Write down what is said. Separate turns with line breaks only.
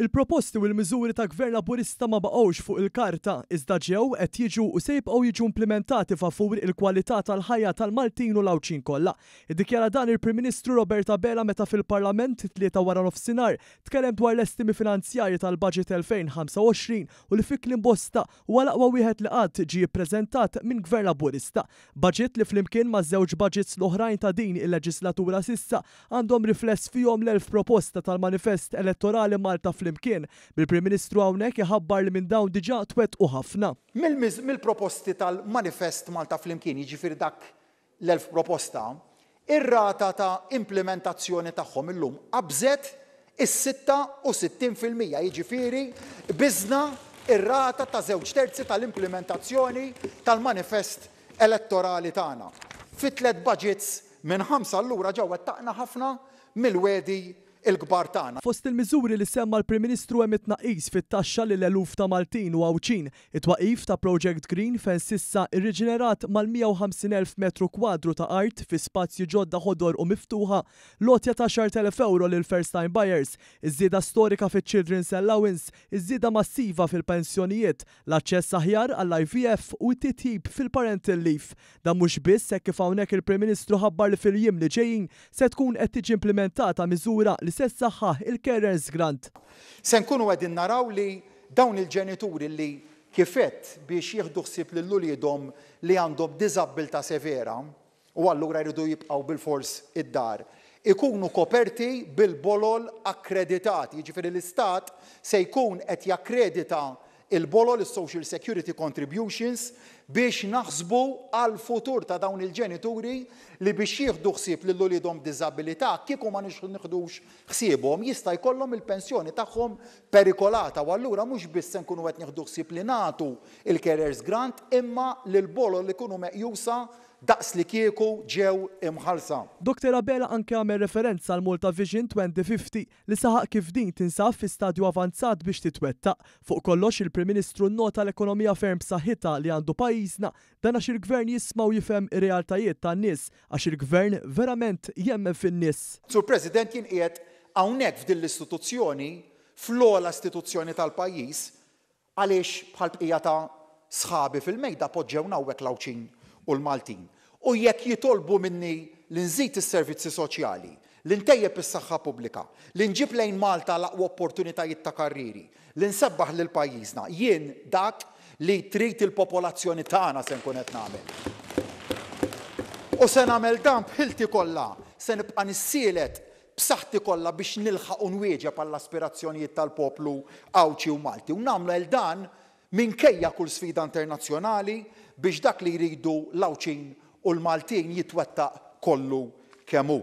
Il-proposti u l-miżuri ta' Gvern Laburista ma baqgħux fuq il-karta, iżda ġew, qed jiġu u se jibqgħu jiġu implimentati favur il-kwalità tal-ħajja tal-Maltin u l-Għawdxin kollha. Iddikjara dan il-Prim Ministru Robert Abela meta fil-Parlament it-Tlieta waranofsinhar tkellem dwar l-estimi finanzjarji tal-Budget 2025 u li fi kliem bosta huwa l-aqwa wieħed li qatt ġie ppreżentat minn Gvern Laburista. Budget li flimkien maż-żewġ budgets l-oħrajn ta' din il-leġislatura s'issa għandhom rifless fihom l-1000 proposta tal-manifest elettorali Malta Flimkien, bil-Prim Ministru hawnhekk iħabbar li minn dawn diġà twettqu ħafna.
Mill-proposti tal-manifest Malta Flimkien, jiġifieri dak l-1000 proposta, ir-rata ta' implimentazzjoni tagħhom illum qabżet is-66%, jiġifieri qbiżna r-rata ta' żewġ terzi tal-implimentazzjoni tal-manifest elettorali tagħna. Fi tliet budgets Minn ħamsa allura ġa wettaqna ħafna mill-wegħdi l-kbar tagħna.
Fost il-miżuri li semma l-Prim Ministru hemm it-tnaqqis fit-taxxa lil eluf ta' Maltin u Għawdxin, it-twaqqif ta' Project Green fejn s'issa irriġenerat mal-150,000 metru kwadru ta' art fi spazji ġodda ħodor u miftuħa, l-għotja ta' 10,000 ewro lil first time buyers, iż-żieda storika fiċ-Children's Allowance, iż-żieda massiva fil-pensjonijiet, l-aċċess aħjar għall-IVF u t-titjib fil-parental leave. Dan mhux biss hekk kif hawnhekk il-Prim Ministru ħabbar li fil-jiem li ġejjin se tkun qed tiġi implimentata miżura li se ssaħħaħ il-carers grant.
Se nkunu qegħdin naraw li dawn il-ġenituri li kif għedt biex jieħdu ħsieb lil uliedhom li għandhom diżabbiltà severa, u allura jridu jibqgħu bilfors id-dar, ikunu koperti bil-bolol akkreditati, jiġifieri l-Istat se jkun qed jakkredita l-bolol, is-social security contributions, biex naħsbu għall-futur ta' dawn il-ġenituri li biex jieħdu ħsieb lil uliedhom b'diżabilità, kieku ma nieħdux ħsiebhom, jista' jkollhom il-pensjoni tagħhom perikolata u allura mhux biss se nkunu qed nieħdu ħsieb li nagħtu l-carers grant imma li l-bolol ikunu meqjusa daqslikieku ġew imħallsa.
Dottor Abela anke għamel referenza għal Malta Vision 2050 li saħaq kif din tinsab fi stadju avanzat biex titwettaq. Fuq kollox il-Prim Ministru nnota l-ekonomija ferm b'saħħitha li għandu pajjiżna, dan għax il-Gvern jisma' u jifhem ir-realtajiet tan-nies, għax il-Gvern verament jemmen fin-nies.
Sur President, jien qiegħed hawnhekk f'din l-istituzzjoni, fl-ogħla istituzzjoni tal-pajjiż, Għaliex bħall-bqija ta' sħabi fil-mejda poġġewna hawnhekk l-Għawdxin u l-Maltin. U jekk jitolbu minni li nżid is-servizzi soċjali, li ntejjeb is-saħħa pubblika, li nġib lejn Malta l-aqwa opportunitajiet ta' karrieri, li nsebbaħ lil pajjiżna, jien dak li trid il-popolazzjoni tagħna se nkun qed nagħmel. U se nagħmel dan b'ħilti kollha, se nibqa' nissielet b'saħħti kollha biex nilħaq u nwieġeb għall-aspirazzjonijiet tal-poplu Għawdxi u Malti u nagħmel dan minkejja kull sfida internazzjonali biex dak li jridu l-Għawdxin u l-Maltin jitwettaq kollu kemm hu.